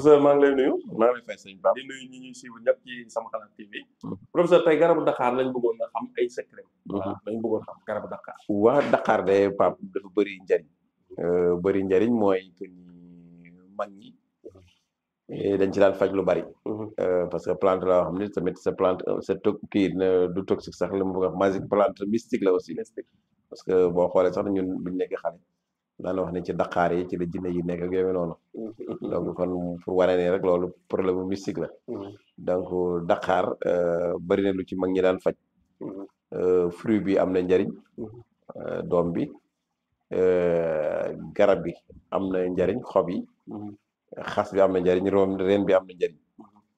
professeur maa ngi lay nuyu. maa ngi lay fay sëñ Pape di nuyu ñi ñuy suivre ñëpp ci Sama Xalaat TV. professeur tey garabu Dakar lañ bëggoon a xam ay secret. voilà lañ bëggoon xam garabu Dakar. waa Dakar de Pape dafa bëri njariñ. bëri njariñ mooy que ni mag ñi dañ ci daan faj lu bari. parce que plante la yoo xam ne tamit sa plante c'est kii du toxique sax li mu bëgg a wax magique plante mystique la aussi. parce que boo xoolee sax ñun buñ nekk xale. daan wax ne ci Dakar yi ci la jinne yi nekk ak yooyu noonu. donc kon pour wane ne rek loolu problème mystique la. donc Dakar bëri na lu ci mag ñi daan faj. fruit bi am na njariñ. doom bi garab bi am na njariñ xob yi. xas bi am na njariñ reen bi am na njariñ.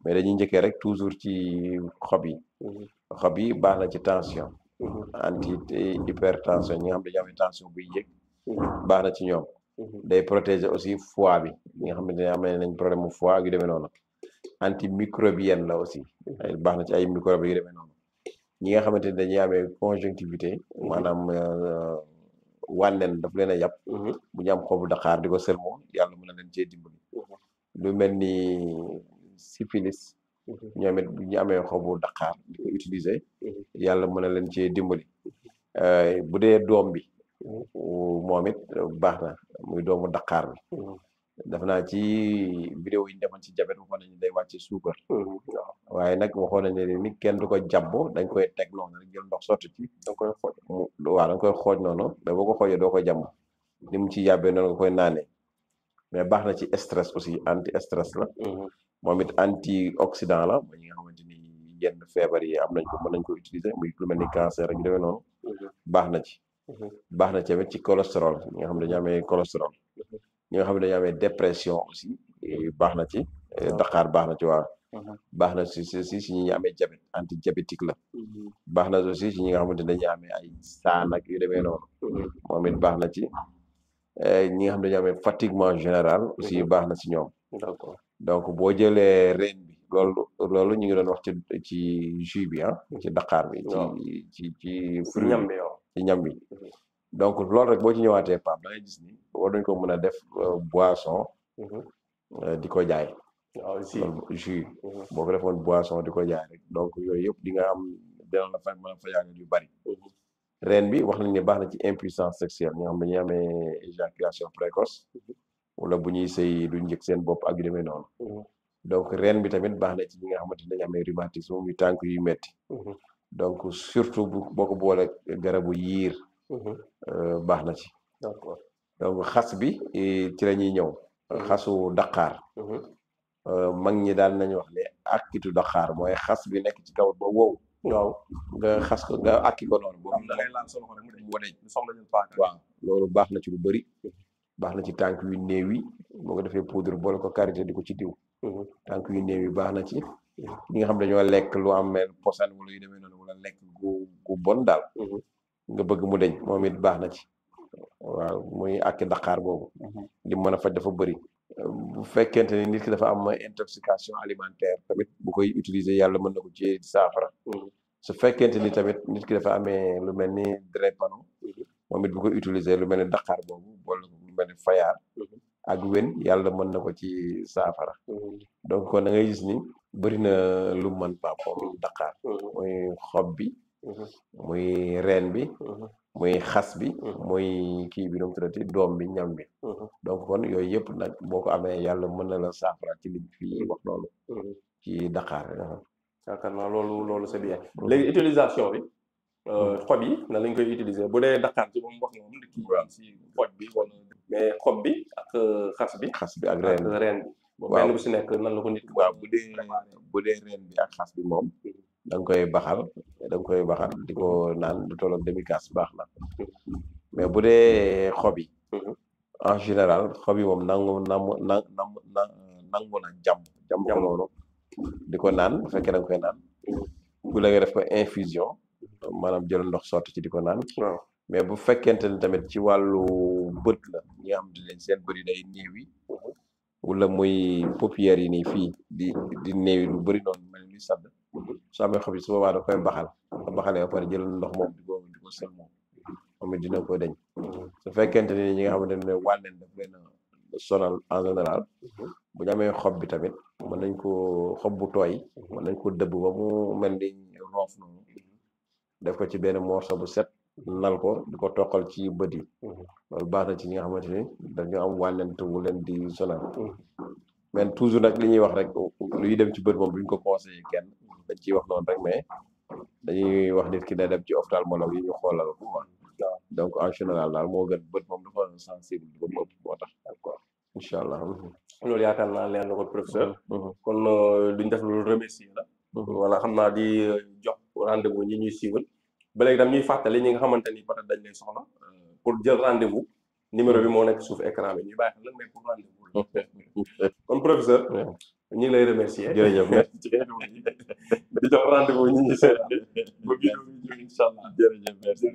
mais dañuy njëkkee rek toujours ci xob yi. xob yi baax na ci tension. anti hypertension ñi nga xam dañu am tension buy yëg. baax na ci ñoom. day protéger aussi foie bi ñi nga xamante ne am nañ problème mu foie ak yu demee noonu. antimicrobienne la aussi. baax na ci ay microbes yu demee noonu. ñi nga xamante ne dañuy amee conjonctivité maanaam wànnen daf leen a yàpp. bu ñu am xobu Dakar di ko sëlmoo yàlla mën na leen cee dimbali. lu mel ni syphilis. ñoom it bu ñu amee xobu Dakar di ko utiliser. yàlla mën na leen cee dimbali. bu dee doom bi. moom it baax na muy doomu Dakar bi. def naa ci vidéo yi ñu defoon ci jabet waxoon nañu day wàcce suukar. waaye nag waxoon nañu ne ni kenn du ko jàbb dañ koy teg noonu rek jël ndox sotti ci da nga koy xooj. waaw da nga koy xooj noonu da boo ko xoojee doo koy jàmm ni mu ci yàbbee noonu nga koy naanee mais baax na ci stress aussi anti stress la. moom it antioxydant la mooy ñi nga xamante ni yenn feebar yi am nañ ko mën nañ ko utiliser muy lu mel ni cancer ak yu demee noonu. baax na ci. baax na tamit ci cholestérol ñi nga xam ne dañu amee cholestérol. ñi nga xam ne dañu amee dépression aussi baax na ci. Dakar baax na ci waaw. baax na si ñi amee diabète anti diabétique la. baax na aussi ci ñi nga xamante ne dañuy amee ay saan ak yu demee noonu. moom it baax na ci. ñi nga xam ne dañu amee fatiguement général aussi baax na ci ñoom. d'accord donc boo jëlee reen bi loolu ñu ngi doon wax ci jus bi ci Dakar bi. ci fruit ñam bi yow. ci ñam bi. donc loolu rek boo ci ñëwaatee Pape da ngay gis ni war nañ ko mën a def boisson. di ko jaay. waaw si jus. boo ko defoon boisson di ko jaay rek donc yooyu yëpp di nga am dina la fa mën a fayaangal yu bari. reen bi wax nañ ne baax na ci impuissance sexuelle ñi nga xam dañuy amee éjaculation précoce. wala bu ñuy sëy duñ njëkk seen bopp ak yu demee noonu. donc reen bi tamit baax na ci ñi nga xamante ne dañu amee rhumatisme muy tànk yu metti donc surtout boo ko boole garabu yiir. baax na ci. d'accord donc xas bi ci la ñuy ñëw. xasu Dakar. mag ñi daan nañu wax ne akkitu Dakar mooy xas bi nekk ci kaw ba wow. waaw nga xas ko nga akki ko noonu. boobu da ngay laal sa loxo rek mu waneej soxla ñu paaka. waaw loolu baax na ci lu bëri. baax na ci tànk yu néew yi boo ko defee poudre boole ko karité di ko ci diw. tànk yu néew yi baax na ci. ñi nga xam dañoo lekk lu am mel posan wala yu demee noonu wala lekk gu bon daal. nga bëgg mu deñ moom it baax na ci. waaw muy akki Dakar boobu. li mën a faj dafa bëri. bu fekkente ni nit ki dafa am intoxication alimentaire tamit bu koy utiliser yàlla mën na ko ci saafara. su fekkente ni tamit nit ki dafa amee lu mel ni drépano. moom it bu koy utiliser lu mel ni Dakar boobu boole lu mel ni fayaar. ak wen yàlla mën na ko ci saafara. donc kon da ngay gis ni bëri na lu mën Pape moom Dakar. muy xob bi. muy reen bi. muy xas bi. muy kii bi nu mu tuddati doom bi ñam bi. donc kon yooyu yëpp nag boo ko amee yàlla mën na la saafara ci liñ fi wax loolu. ci Dakar. yaakaar naa loolu c'est bien léegi utilisation bi. xob yi nan lañ koy utiliser bu dee Dakar ci moom wax nga moom kii si xob bi wala mais xob bi ak xas bi. xas bi ak reen bi reen bi. waaw benn bu si nekk nan la ko nit. waaw bu dee reen bi ak xas bi moom. da nga koy baxal di ko naan du tolloog demi-casse baax na mais bu dee xob yi. en général xob yi moom nangu na jàmm ko noonu di ko naan bu fekkee da nga koy naan. bu la nga def ko infusion. maanaam jël ndox sotti ci di ko naan. mais bu fekkente ni tamit ci wàllu bët la ñi nga xam ne seen bët yi day néew yi. wala muy paupières yi nii fii di néew yi lu bëri noonu mel ni sadd soo amee xob yi su boobaa da koy baxal nga baxalee ba pare jël ndox moom di ko sel moom moom it dina ko deñ su fekkente ni ñi nga xamante ne wànneen daf leen sonal en général bu ñu amee xob bi tamit mën nañ ko xob bu tooy mën nañ ko dëbb ba mu mel ni roof noonu def ko ci benn morceau bu set nal ko di ko toqal ci bët yi loolu baax na ci ñi nga xamante ni dañu am wànnent wu leen di sonal mais toujours nag li ñuy wax rek luy dem ci bët moom duñ ko conseillé kenn dañ ciy wax noonu rek mais dañuy wax nit ki day dem ci ophtalmologue yi ñu xoolal ko quoi donc en général daal moo gën bët moom dafa sensible ba mu ëpp moo tax d'accord incha allah loolu yaakaar naa leer na ko professeur kon duñ def loolu remercier la wala xam naa di jox rendez-vous ñi ñuy siiwal ba léegi tam ñuy fàttali ñi nga xamante ni peut-être dañ lay soxla pour jël rendez-vous numéro bi moo nekk suuf écran bi ñuy bàyyi xel lan mais pour rendez-vous kon professeur ñu ngi lay remercier jërëjëf di jox rendez-vous ñi ñuy seetaan ba vidéo bi jóg incha allah jërëjëf merci